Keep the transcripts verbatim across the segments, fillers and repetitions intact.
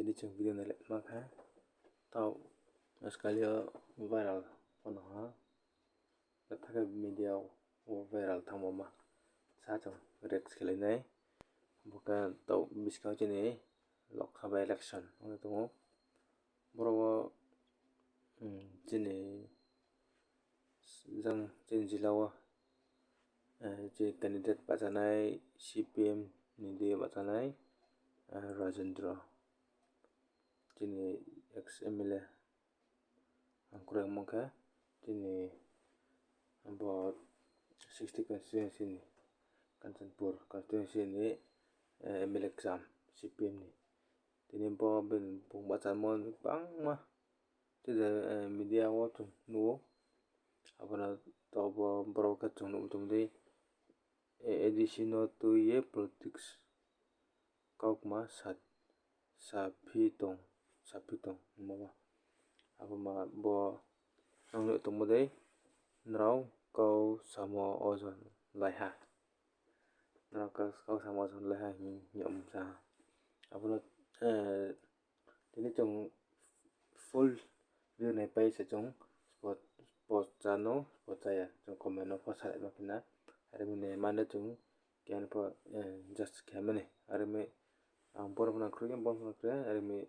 Tini chung video nai le ma kha. Tau, skali yo viral pho no ha. Tha khe media wo viral thanngmo ma. Sa chung react khe lai nai. Bo khe tau buskang chini Lok Sabha election ong ye tong ou. Boro wo, chini jang chini jila wo, je candidate bahchanai, C P M ni dei bahchanai, Rajendra. Chini ex M L A, ang kroi ongmo khe, chini bo sixty constituency ni, Kanchanpur constituency ni, M L A kcham, C P M ni. Tini bo bini bung bahchamo ni bangma, tei je, media wo chung nuh ou. Abo no to bo borok khe chung nuh tong dei, A D C no tui ye politics kaukma sa, saphi tong, saphi tong hingmo ma. Abo ma bo nang nuh tongmo dei, nrao kau samo ojon lai ha. Nrao kau, kau samo ojon lai ha hing, hing yag msa ha. Abo no, tini chung full video naipai se chung spo, spo chá no, spo chá ya, chung comment no pho salai ma khe na. Are mi ni mane chung keha pho, just khe mani. Are mi ang boro pho nang kroi, boro pho nang kroi, are mi,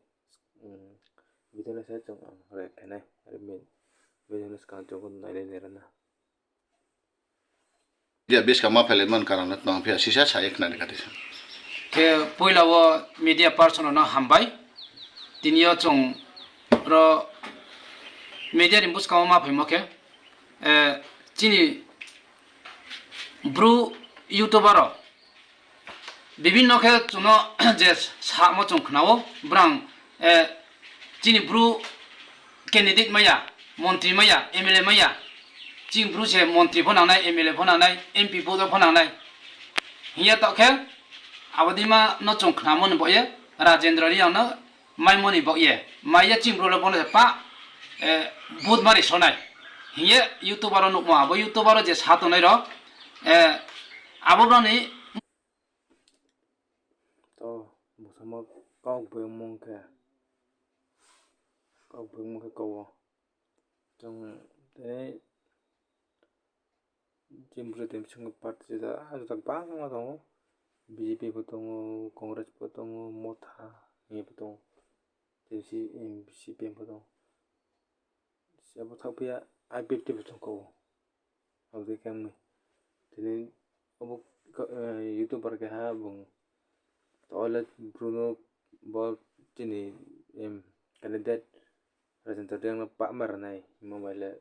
video no se chung ang react khe nai. Are mi video no skang chung nai le nai ra na. Media buskang ma phailai man karon no tong phi ya, sisa sa ye khna di kha di sa. Khe poila wo media person no hambai. Tini yo chung ro media ni buskang wo ma phaimo khe, chini Bru YouTuber rao bibhinno khe chung no je samo chung khna ou, brang, chini Bru candidate mai ya, montri mai ya, M L A mai ya, chini Bru se montri pho nangnai, M L A pho nangnai, M P pho, pho nangnai hing ye taoh khe, abo deima no chung khnamo ni baoh ye, Rajendra Reang no maimo ni baoh ye, mai ye chini Bru le bo no se pa, vote ma ri so nai hing ye YouTuber rao nuhmo, abo YouTuber rao je sa tongnai rao, abo brao ni to, bo samo kau bungmung khe, kau bungmung khe kau wo. Chung tini chini Bru tei bisingo party juda juda bangma tong ou. B J P pho tong ou, Congress pho tong ou, Motha hing ye pho tong ou, tei C P M pho tong ou. Abo thaoh phi ya, I P F T pho chung kau ou. Abo dei khe ong mi. Tini abo, YouTuber keha bung, to le Bru no bo chini, candidate Rajendra Reang no pah ma ri nai hingmo bai le,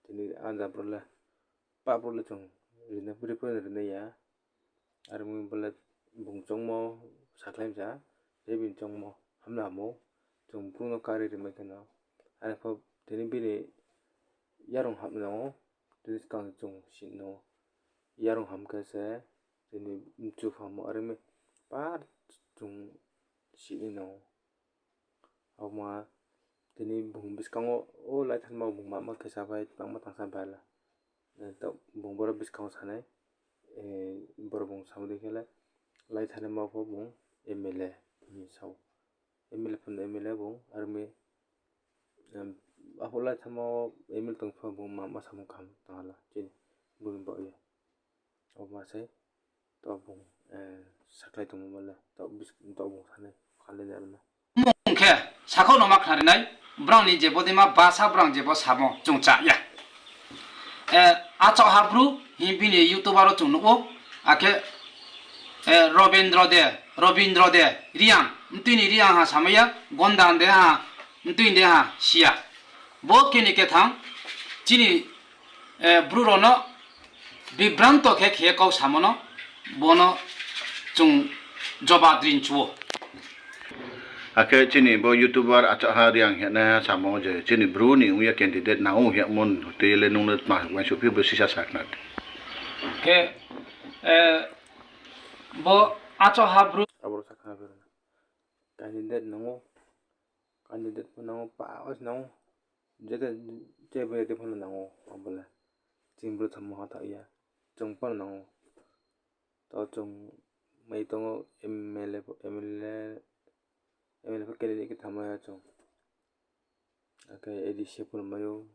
tini anja brouh le, pah brouh le chung rinai, ri pho rinai ya. Are mi bo le bung choungmo sakhlai msa, tei bini choungmo hamla hamo, chung bung no kari rimai kheno. Are pho tini bini yarung ham nang ou, tini skang chung sini nang ou. Yarung ham khe se tini mchu phamo, are mi par chung sini nang ou. Abo ma tini bung buskang wo, o laithanma bung mama khe sa bai, tangma tangsa bai la. Bung boro buskang wo sanai, boro bung samo dei khe le, laithanma pho bung M L A hing ye sao. M L A pho no M L A bung, are mi, aphuh laithanma wo M L A tong pho bung mama samung kaham tong ha la, chini bung baoh ye. Abo ma sei, to bung, sakhlai tongmo le, to bung sanai, kha le nai ro na. Mung khe, sakhouh no ma khnari nai, brao ni je bo deima basa brao je bo samo chung chá ya. Achouhha Bru hing bini YouTuber wo chung nuh ou, akhe, Robindra de, Robindra de Reang, mtui ni Reang ha samai ya, Gonda de ha, mtui de ha si ya. Bo keni kethang, chini, Bru rao no bibranto khe khe kau samo no, bo no chung jobab ri chu ou. Akhe chini bo YouTuber Achouhha Reang hing ye samo je chini Bru ni ong ye candidate nang ou hingmo tui le nung no tma uaingsouhphi bo sisa sa khna di. Khe, bo Achouhha Bru, abo sa khna di. Candidate nang ou, candidate pho nang ou, pa, os nang ou, je, je bai de pho no nang ou, abo le. Chini Bru thammo ha thaoh ya, chung pho no nang ou. To chung mai tong ou M L A, M L A, M L A pho candidate khe thanngmai ya chung. Akhe A D C pho no mai ou.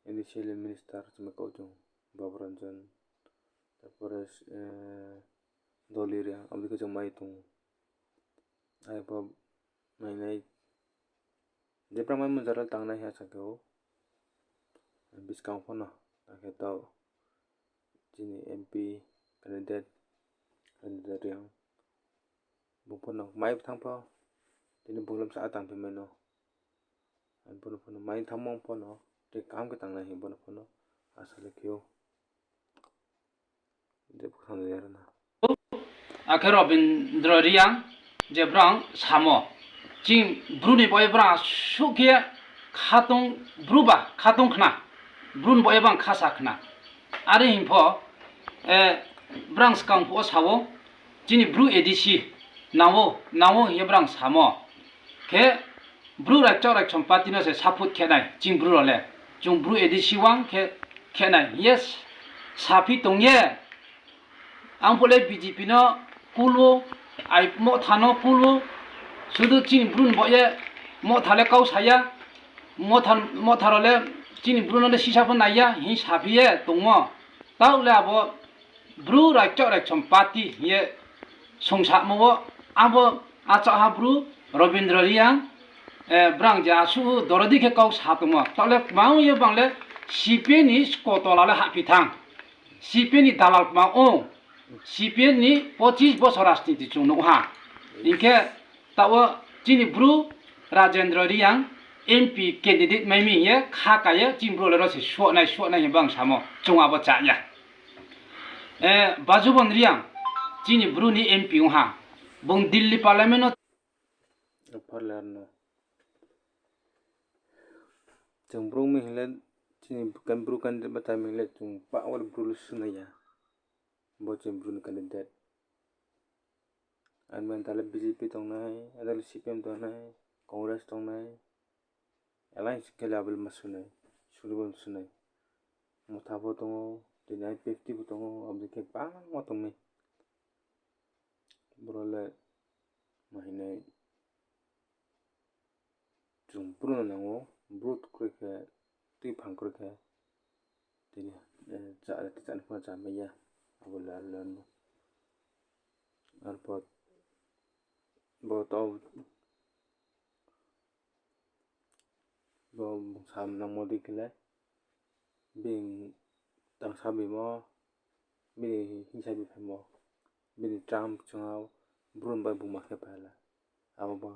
A D C le minister chumai kau chung, Babu Ranjan, tarpore, eh, Doli Reang, abo dei khe chung mai tong ou. Ai pho mainai, je brang mai mung jara tangnai ha sa khe ou. Buskang pho no, akhe taoh chini M P candidate, candidate Reang. Bung pho no mai thanng pho, tini bung le bsa tang phi mai no. Ang bo no pho no mai thanngmo pho no, tei kaham khe tangnai hing bo no pho no asa le khe ou. Je pho thanng ya na. Akhe Robindra Reang, je brang samo. Ching Bru ni baoh ye brang asuh khe khatong Bru ba khatong khna. Bru ni baoh ye bang khasa khna. Are hing pho, eh, brang skang phuh wo sa ou, chini Bru A D C nang ou, nang ou hing ye brang samo. Khe Bru Raichak Raichom party no se support khe nai, ching Bru rao le. Chung Bru A D C wang khe, khe nai hing ye saphi tong ye. Ang phuh le B J P no kul ou, ai Motha no kul ou, sudu chini Bru ni baoh ye Motha le kau sa ya, Motha, Motha rao le chini Bru no le sisa pho nai ya hing saphi ye tongmo. Taoh le abo Bru Raichak Raichom party hing ye sungsamo wo, abo achouhha Bru Robindra Reang, eh, brang je asuh dorodi khe kau sa tongmo. Taoh le kma ong ye bang le C P M ni skotola le hahphi thanng. C P M ni dalal kma ong, C P M ni pochis bosor rajniti chung nuh ha. Hing khe taoh wo chini Bru Rajendra Reang M P candidate mai mi hing ye kha ka ye chini Bru le ro se suahnai, suahnai hing bang samo, chung abo chá ya. Eh, Bajubon Reang, chini Bru ni M P ong ha. Bung Delhi Parliament no Parliament no. Chung Bru mi hing le, chini Bru candidate bachai mi hing le, chung pa wo le Bru le sunai ya. Bo chini Bru ni candidate. Ani manta le B J P tongnai, ada le C P M tongnai, Congress tongnai. Alliance khe le abo le ma sunai, suri bo sunai. Motha pho tong ou, tini I P F T pho tong ou, abo dei khe bangma tong mi. Boro le ma hing nai, chung Bru no nang ou, Bru kroi khe, tuiphang kroi khe, tini, eh, chá, chá ni pho chá mai ya, abo le, abo le no. Arphuh, bo to, bo bung sam nangmo dei khe le, bini tangsa bimo, bini hingsa bi phaimo, bini term chung ha, Bru ni bai bung ma khe phai la. Abo ba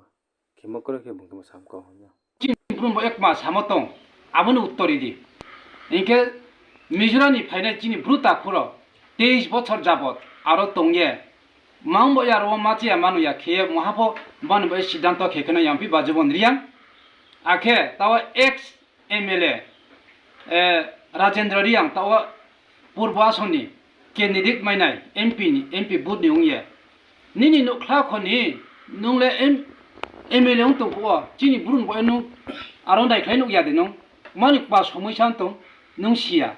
khemo kroi khe bung khemo sam kau hing ya. Chini Bru ni bai kma samo tong, abo ni uttor ri di. Hing khe Mizoram ni phainai chini Bru takhu rao teis bochor jabot aro tong ye, mang bo ya aro wo ma chaya mano ya khe ye mungha pho bani bai siddhanto khe khe nai yangphi Bajubon Reang. Akhe taoh wo ex M L A, eh, Rajendra Reang taoh wo Purbo Ason ni candidate mai nai M P ni, M P booth ni ong ye. Nini nouhkhla kho ni, nung le M-, M L A ong tong phuh wo, chini Bru ni baoh ye nung aro daikhlai nuh ya de nung, mani kma somoi sa tong, nung si ya.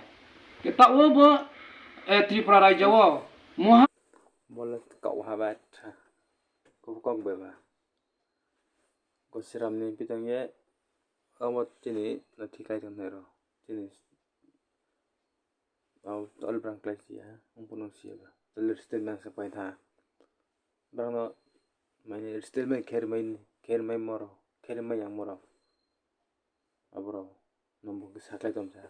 Khe taoh wo bo, eh, Tripura raijo wo, mungha. Bo le kau ha ba tha, kau kok bai ba. Gosiram ni pitang ye, abo chini no thikhlai tongnai rao. Chini, abo tole brang klái si ya, ong pho no si ya ba. Tole statement se pai tha. Brang no, mane statement kher mai, kher mai moro, kher mai yang moro. Abo rao, no bo khe sakhlai tong sa.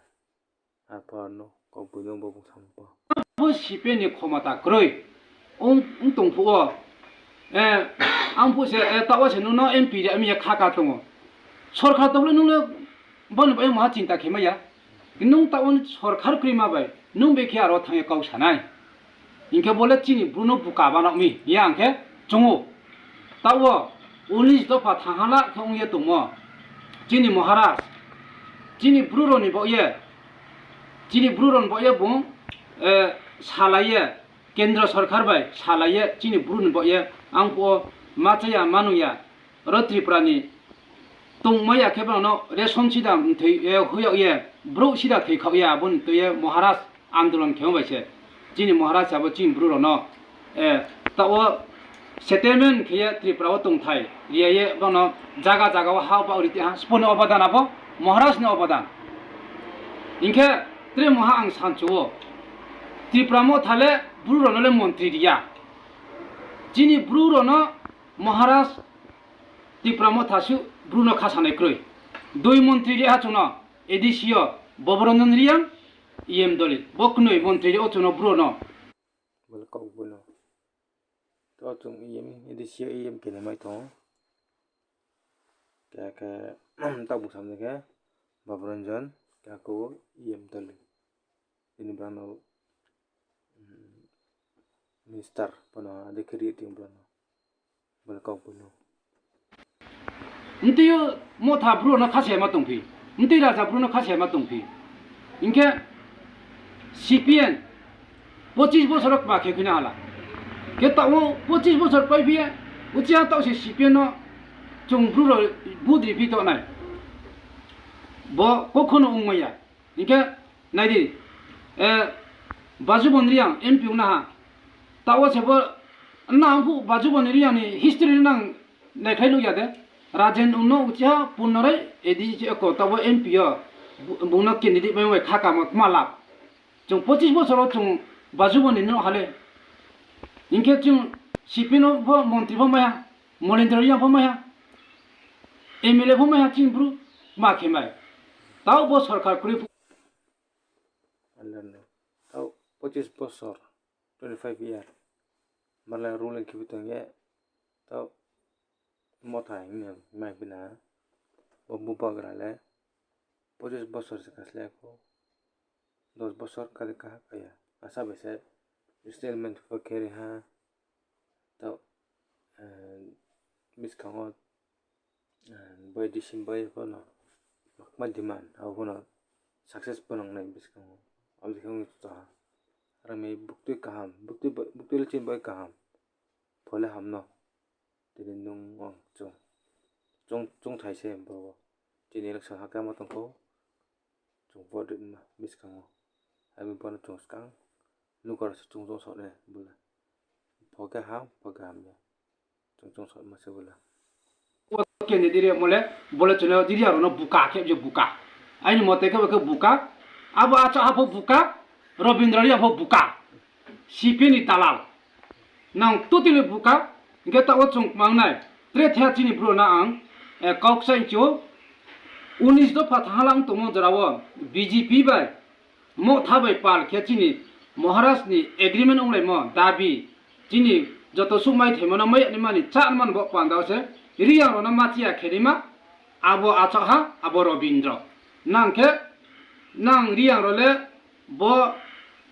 Arphuh no, kau boi no bo bung sam pho. Bo C P M ni khomota kroi. Ong, ong tong phuh wo. Eh, ang phuh se, eh, taoh wo se nung no M P ri mi ya kha ka tong ou. Sorkar tong le nung le, bo ni bai maha chinta khe mai ya. Nung taoh wo sorkar kroi ma bai, nung bekhe aro thanng ye kau sa nai. Hing khe bo le chini Bru no buka banao mi, ya ang khe chung ou. Taoh wo, unis dopha thangha la khe ong ye tongmo. Chini Maharaj, chini Bru rao ni baoh ye, chini Bru rao ni baoh ye bung, eh, salai ye, Kendra sorkar bai salai ye, chini Bru ni baoh ye, ang phuh wo ma chaya, ma nung ya, ro Tripura ni tongmai ya khe brao no ration sida mthoi, eh, hoih yag ye, brouh sida thoi khaoh ye, abo ni tui ye Maharaj andolon khemo bai se. Chini Maharaj abo chini Bru rao no, eh, taoh wo Settlement khe ye Tripura wo tongthai ri ya ye bono zaga zaga wo ha baoh ri ti ha, sbo ni obadan abo, Maharaj ni obadan. Hing khe tre mungha ang sanchu ou, Tipra Motha le Bru rao no le montri ri ya. Chini Bru rao no Maharaj Tipra Motha suh Bru no khasanai kroi. Dui montri ri ha chung no, A D C yo Bobronjon Reang, E M Doli. Bo knoi montri ri ou chung no Bru no. Bo le kau bo no. To chung E M, A D C yo E M khe ni mai tong ou. Khe, khe, taoh bung samni khe Bobronjon, khe ako E M Doli. Tini brao no, mm, minister pho no ade khe ri tini brao no. Bo le kau bo no. Mtui yo Motha Bru no khasa ma tongphi. Mtui raja Bru no khasa ma tongphi. Hing khe C P M pochis bosor wo kma khe khuina hala. Khe taoh wo pochis bosor paiphi ye, uchih ha taoh se C P M no chung Bru rao vote ri phi tongnai. Bo kokhono ongmai ya. Hing khe nai di, eh, Bajubon Reang M P ong na ha. Taoh wo se bo nang phuh Bajubon Reang ni history no nang naikhlai nuh ya de. Rajen Uno uchih ha Punnorai A D C ko taoh wo M P yo bu-, bung no candidate mai bai kha kamo tma lab. Chung pochis bosor wo chung Bajubon ni no ha le. Hing khe chung C P M no pho montri pho mai ha, Molendra Reang pho mai ha, M L A pho mai ha chini Bru, ma khe mai. Taoh bo sorkar kroi phuh. Taoh pochis bosor, twenty five year. Mala ruling khe phi tong ye, taoh Motha hing ye mai phi na, bo bubagra le pochis bosor se kaslái pho, dos bosor kade kaha ka ya. Asa bai se statement pho khe ri ha, taoh, eh, buskang wo, eh, bai D C bai pho no, makma demand, abo pho no success pho nang nai buskang wo. Abo dei khe ong ye to ha. Aro mi buktui kaham, buktui ba-, buktui le chini bai kaham. Pho le ham no. Tini nung ang chung, chung, chungthai se bo wo. Chini election ha khe ma tong kho. Chung vote ri ma buskang wo. Abo ni pho no chung skang. Nukar se chung choung sao nai bo le. Pho khe ham, pho khe ham ya. Chung choung sao ma se bo le. Bo candidate rimo le, bo le chung no Reang rao no buka khe je buka. Aini mote khe bo khe buka. Abo achouh ha pho buka, Robindra Reang pho buka. C P M ni dalal. Nang totally buka, hing khe taoh wo chung kmang nai. Tre the chini Bru no ang, eh, kau kchaih chi ou. Unis dopha thanngha la ong tongmo jora wo B J P bai Motha bai pal khe chini Maharaj ni agreement onglaimo dabi, chini joto suh mai thaimo no mai ya naima ni chá naima ni bo panda wo se Reang rao no ma chiya khe naima, abo achouh ha, abo Robindra. Nang khe, nang Reang rao le bo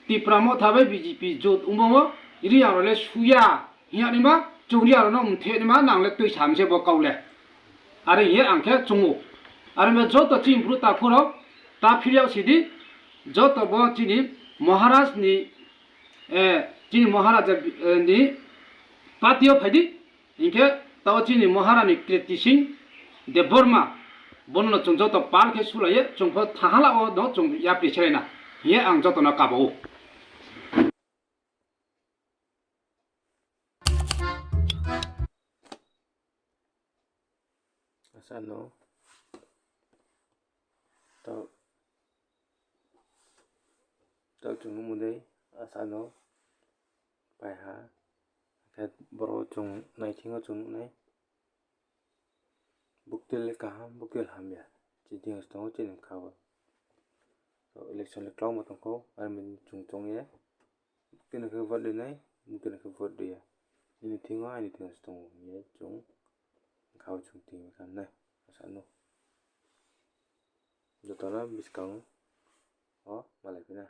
Tipra Motha bai B J P jut ongmo wo Reang rao le suya hing ya naima, chung Reang rao no mthe naima, nang le tuisa mi se bo kau le. Are hing ye ang khe chung ou. Are mi joto chini Bru takhu rao, ta phil yag si di, joto bo chini Maharaj ni, eh, chini Maharaja, eh, ni party yo phai di, hing khe taoh chini Maharani Kirti Singh Debbarma, bo no chung joto pal khe sulai ye, chung pho thanngha la wo no chung yapri selai na, hing ye ang joto no kaba ou. Asa no. Taoh, taoh chung nuhmo dei, asa no. Pai ha. Khe boro chung naithing yo chung nuh nai. Buktui le kaham, buktui le hamya. Chini thing yo se tong ou, chini bkha wo. To election le klauma tong kho, are mi chung choung ye. Buktui no khe vote ri nai, buktui no khe vote ri ya. Nini thing yo, aini thing yo se tong ou hing ye chung bkha wo chung ting kha nai. Asa no. Joto no buskang wo malai phi na.